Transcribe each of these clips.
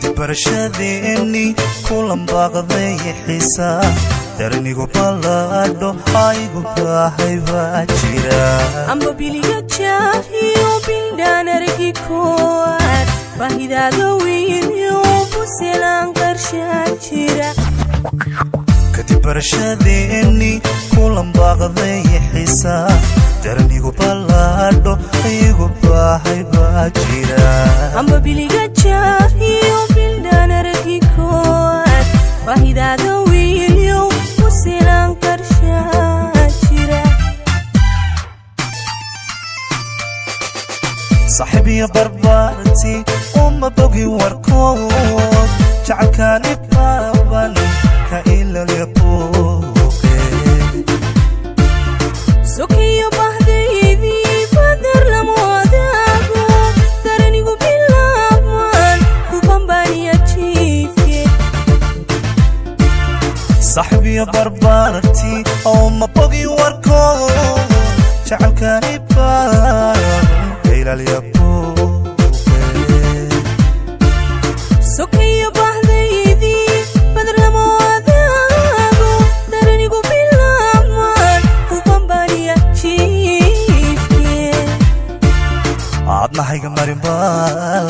Kadib barashadeeni kulan baaqday xiisaa, darnigu ballaadho aygu baahay baa jira. Amba biliga jaahiyo bildhaan argi koowaad, baahidaada wiilyo buselaan qarshaa jira. Kadib barashadeeni kulan baaqday xiisaa, darnigu ballaadho igu baahay baa jira. Amba biliga jaahiyo bildhaan argi koowaad, baahidaada wiilyo buselaan qarshaa jira. Saaxiib iyo barbaarti uma bogin warkood, jacaylkaani baaban ka ilalya buuqe. Sokiyo bahdaydii badar lama wadaago, daranigu bilaabmaan ku bambaaniya jiifke. Saaxiib iyo barbaarti uma bogin warkood, jacaylkaani baaban ka ilalya buuqe. Sokiyo bahdaydii badar lama wadaago, daranigu bilaabmaan ku bambaaniya jiifke. Adnahayga marinbaal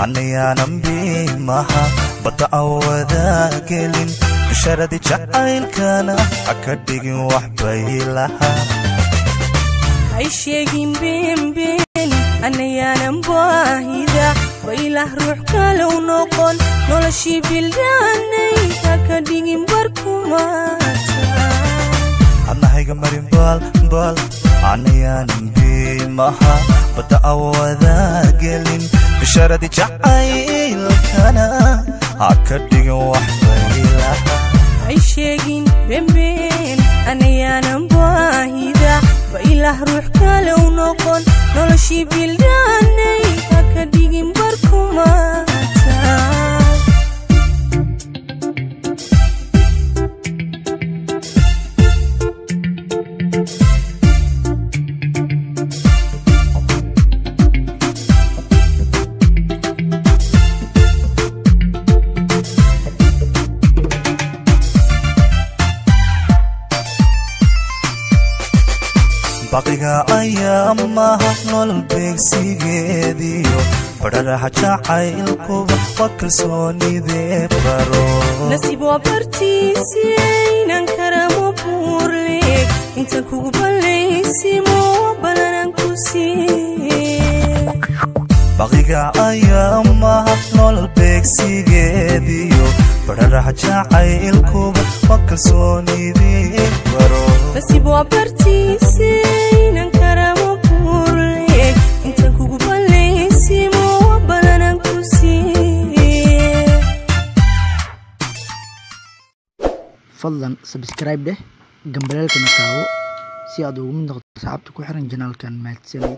anayaanan bimaha badda awadaa gelin, bisharadii jacaylkana ha ka dhigin wax bay lahaa. Hay sheegin beenbeen, anayaanan baahida baylah ruux kalow noqon, noloshii bildhaanay ha ka dhigin barkumaata. Adnahayga marin baal baal anayaanan bimaha badda awadaa gelin, bisharadii jacaylkana ha ka dhigin wax bay lahaa. Hay sheegin beenbeen, anayaanan baahida baylah ruux kalow noqon, noloshii bildhaanay ha ka dhigin barkumaata. Baqiga ayaa maha nolol beegsigeediyo badharaha jacaylkuba waa kalsoonidee baro. Nasiib waa bartiisi inaan karamo buurle, intaan kugu ballaysimo balanan ku siiye. Baqiga ayaa maha nolol beegsigeediyo badharaha jacaylkuba waa kalsoonidee baro. Nasiib waa bartiisi inaan karamo buurle, intaan kugu ballaysimo balanan ku siiye. Fadlan subscribe dheh, gambaleelkana taawo si aad ugu mid noqoto asxaabta ku xiran janaalkan. Mahadsanid.